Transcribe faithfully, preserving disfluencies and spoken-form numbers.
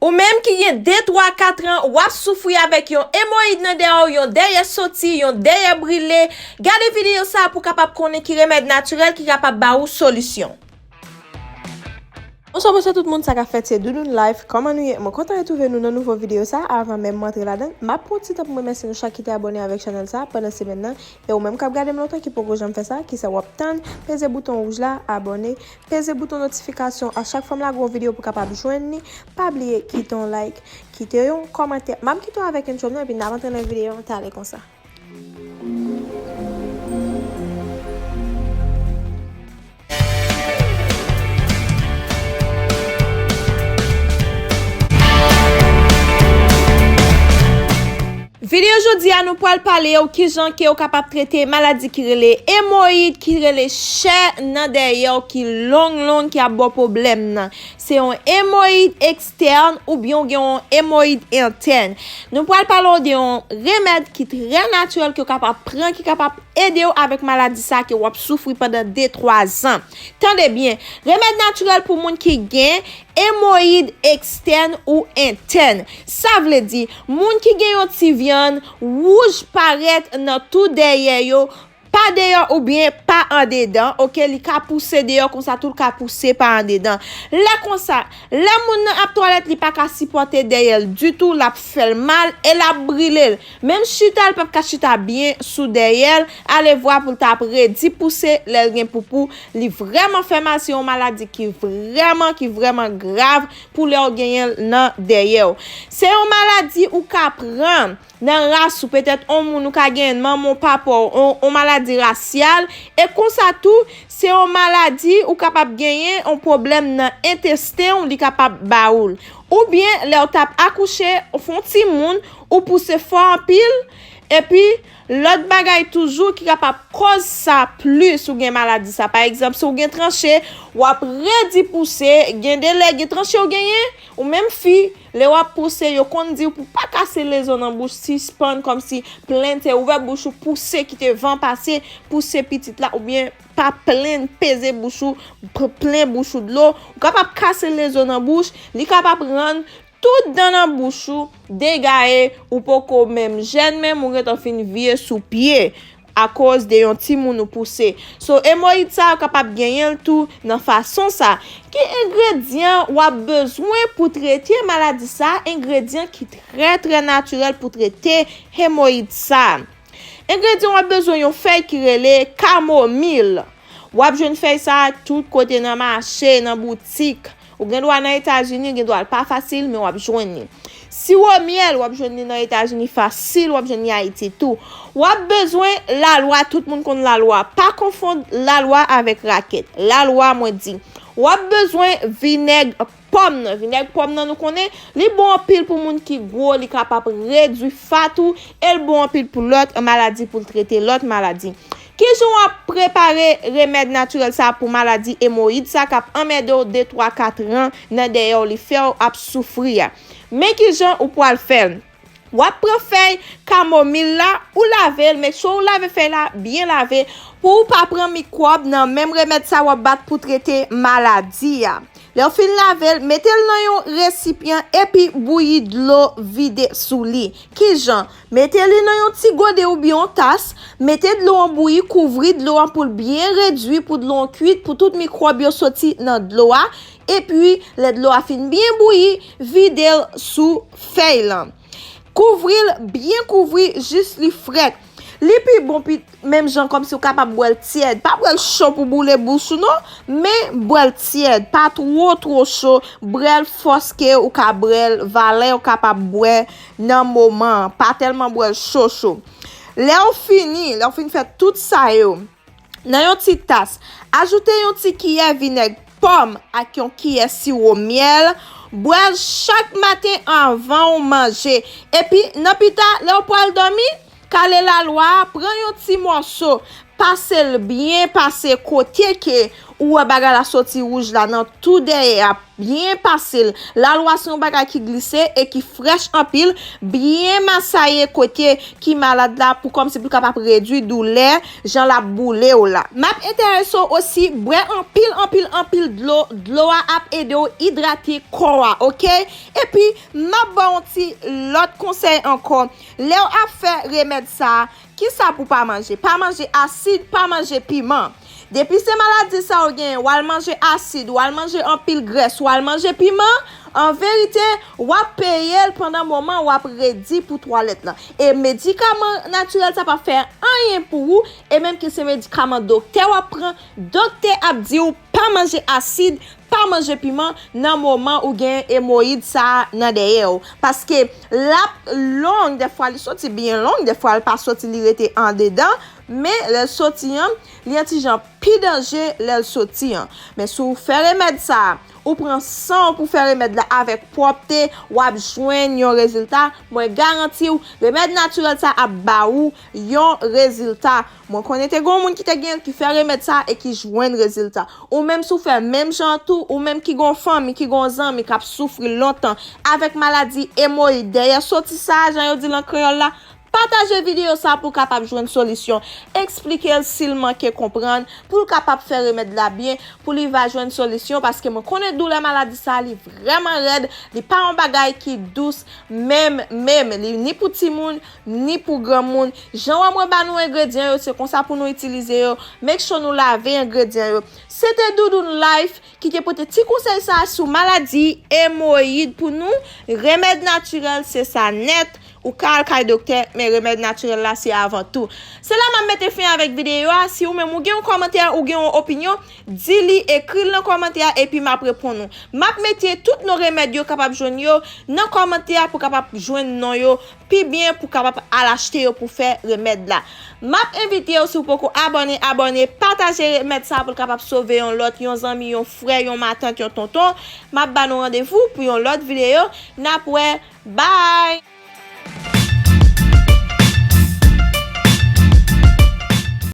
Ou menm ki gen de, twa, kat an, w ap soufri avèk yon emoyid nan dèyè w, yon dèyè soti, yon dèyè brile, gade videyo sa a pou w kapab konnen ki remèd natirèl ki kapab ba ou solisyon. Bonswa, bonswa tout moun, sa k ap fèt, se Doudoune Life. Kòman nou ye? Mwen kontan retwouve nou nan nouvo videyo sa a. Avan menm mwen antre ladan l, m ap pran yon ti tan pou m remèsye nou chak ki te abòne avèk chanèl sa a pandan semèn nan. E ou menm k ap gade m lontan ki poko janm fè sa, kisa w ap tann? Peze bouton wouj la, abòne, peze bouton notifikasyon a chak fwa m lage yon videyo pou w kapab jwenn li. Pa bliye kite yon like, kite yon kòmantè. M ap kite w avèk entwo m nan, epi n ap antre nan videyo an, talè konsa. Videyo jodi a, nou pral pale w kijan ke w kapab trete maladi ki rele emoyid, ki rele chè nan dèyè w, ki long long, ki ap ba w pwoblèm nan. Se yon emoyid ekstèn oubyen w gen yon emoyid entèn. Nou pral pale w de yon remèd ki trè natirèl ke w kapab pran, ki kapab ede w avèk maladi sa ke w ap soufri pandan de, twa zan. Tande byen, remèd natirèl pou moun ki gen emoyid ekstèn ou entèn. Sa vle di, moun ki gen yon ti vyann wouj parèt nan tou dèyè yo, pa deyò oubyen pa andedan, oke, li ka pouse deyò konsa tou, l ka pouse pa andedan. Lè konsa, lè moun nan ap twalèt, li pa ka sipòte dèyè l ditou, l ap fè l mal e l ap brile l. Menm chita, l p ap ka chita byen sou dèyè l, alevwa pou l ta ap redi pouse lè l gen poupou. Li vrèman fè mal, se yon maladi ki vrèman, ki vrèman grav pou lè w genyen l nan dèyè w. Se yon maladi ou ka pran nan ras ou, petèt on moun ou ka genyen, manman w, papa w, on, on maladi rasyal, e konsa tou, se yon maladi ou kapab genyen, on pwoblèm nan entesten w, li kapab ba ou l. Oubyen, lè w t ap akouche, ou fè on timoun, ou pouse fò anpil, epi lòt bagay toujou ki kapab kòz sa plis ou gen maladi sa. Pa egzanp, si w gen tranche, w ap redi pouse, gen de lè gen tranche w genyen, ou menm fi, lè w ap pouse, yo konn di w pou pa kase lezo nan bouch, sispann kòmsi plenn tè, ouvè bouch ou, pouse, kite van pase, pouse pitit la, oubyen pa plenn, peze bouch ou, p-, plen bouch ou dlo. Ou kapab kase lezo nan bouch, li kapab rann tout dan nan bouch ou degaye, ou poko menm jèn menm, ou gentan fin vye sou pye akoz de yon timoun ou pouse. So, emoyid sa yo kapab genyen l tou nan fason sa. Ki engredyan w ap bezwen pou trete maladi sa? Engredyan ki trè, trè natirèl pou trete emoyid sa. Engredyan w ap bezwen, yon fèy ki rele kamomil. W ap jwenn fèy sa a tout kote nan mache, nan boutik. Ou gen dwa nan Etazini, gen dwa l pa fasil, men w ap jwenn li. Siwo myèl, w ap jwenn li nan Etazini fasil, w ap jwenn li Ayiti tou. W ap bezwen lalwa, tout moun konn lalwa. Pa konfonn lalwa avèk rakèt. Lalwa, mwen di. W ap bezwen vinèg pòm nan. Vinèg pòm nan, nou konnen, li bon anpil pou moun ki gwo, li kapab redui fat ou, e l bon anpil pou lòt maladi, pou l trete lòt maladi. Kijan w ap prepare remèd natirèl sa pou maladi emoyid sa k ap anmède w de, twa, kat ran nan dèyè w, li fè w ap soufri a? Men kijan ou pral fè l. W ap pran fèy kamomil la, ou lave l, make sure ou lave fèy la, byen lave, pou ou pa pran mikwòb nan menm remèd sa w ap bat pou trete maladi a. Lè w fin lave l, mete l nan yon resipyan epi bouyi dlo vide sou li. Kijan? Mete li nan yon ti gode oubyen yon tas, mete dlo an bouyi, kouvri dlo an pou l byen redui, pou dlo an kwit, pou tout mikwòb yo soti nan dlo a. Epi, lè dlo a fin byen bouyi, vide l sou fèy lan. Kouvri l, byen kouvri, jis li frèt. Li pi bon, pi, menm jan kòmsi w kapab bwè l tyèd. Pa bwè l cho pou boule bouch ou non, men bwè l tyèd. Pa two, two cho. Bwè l fòske ou ka bwè l, valè w kapab bwè nan moman an. Pa tèlman bwè l cho, cho. Lè w fini, lè w fin fè tout sa yo, nan yon ti tas, ajoute yon ti kiyè vinèg pòm ak yon kiyè siwo myèl. Bwè l chak maten anvan w manje. Epi, nan pita, lè w pral dòmi, kale lalwa a, pran yon ti mòso, pase l byen pase kote ke Ou wè bagay la soti wouj la nan tou dèyè a, byen pase l. Lalwa se yon bagay ki glise e ki frèch anpil, byen masaye kote ki malad la pou kòmsi pou l kapab redwi doulè jan l ap boule w la. M ap enterese w osi, bwè anpil, anpil, anpil dlo. Dlo a ap ede w idrate kò a, oke? Epi, m ap ba w yon ti lòt konsèy ankò. Lè w ap fè remèd sa a, kisa pou pa manje? Pa manje asid, pa manje piman. Depi se maladi sa ou genyen, w al manje asid, w al manje anpil grès, w al manje piman, an verite, w ap peye l pandan moman w ap redi pou twalèt lan. E medikaman natirèl sa p ap fè anyen pou ou, e menm ke se medikaman doktè w ap pran, doktè ap di w pa manje asid, pa manje piman nan moman ou gen emoyid sa a nan dèyè w. Paske l ap long, dèfwa li soti byen long, dèfwa l pa soti, li rete andedan, men lè l soti an, li yon ti jan pi danje lè l soti an. Men si w fè remèd sa a, ou pran san w pou fè remèd la avèk pwòpte, w ap jwenn yon rezilta. Mwen garanti w, remèd natirèl sa ap ba ou yon rezilta. Mwen konnen te gen yon moun ki te gen l ki fè remèd sa e ki jwenn rezilta. Ou menm si w fè menm jan an tou, ou menm ki gen yon fanmi, ki gen yon zanmi k ap soufri lontan avèk maladi emoyid dèyè soti sa a, jan yo di l an kreyòl la, pataje videyo sa a pou l kapab jwenn solisyon. Eksplike l si l manke konprann, pou l kapab fè remèd la byen, pou li va jwenn solisyon, paske mwen konnen doulè maladi sa a, li vrèman rèd, li pa yon bagay ki dous, menm, menm, li ni pou timoun, ni pou granmoun. Jan w wè mwen ba nou engredyan yo, se konsa pou nou itilize yo. Make sure nou lave engredyan yo. Se te Doudoune Life ki te pote ti konsèy sa a sou maladi emoyid pou nou. Remèd natirèl, se sa nèt. Ou ka al kay doktè, men remèd natirèl la, se avan tou. Se la m ap mete fen avèk videyo a. Si ou menm ou gen yon kòmantè, ou gen yon opinyon, di li, ekri l nan kòmantè a, epi m ap reponn ou. M ap mete tout non remèd yo kapab jwenn yo nan kòmantè a pou kapab jwenn non yo pi byen, pou kapab al achte yo pou fè remèd la. M ap envite w, si w poko abòne, abòne, pataje remèd sa pou l kapab sove yon lòt, yon zanmi, yon frè, yon matant, yon tonton. M ap ba nou randevou pou yon lòt videyo. N ap wè. Bye!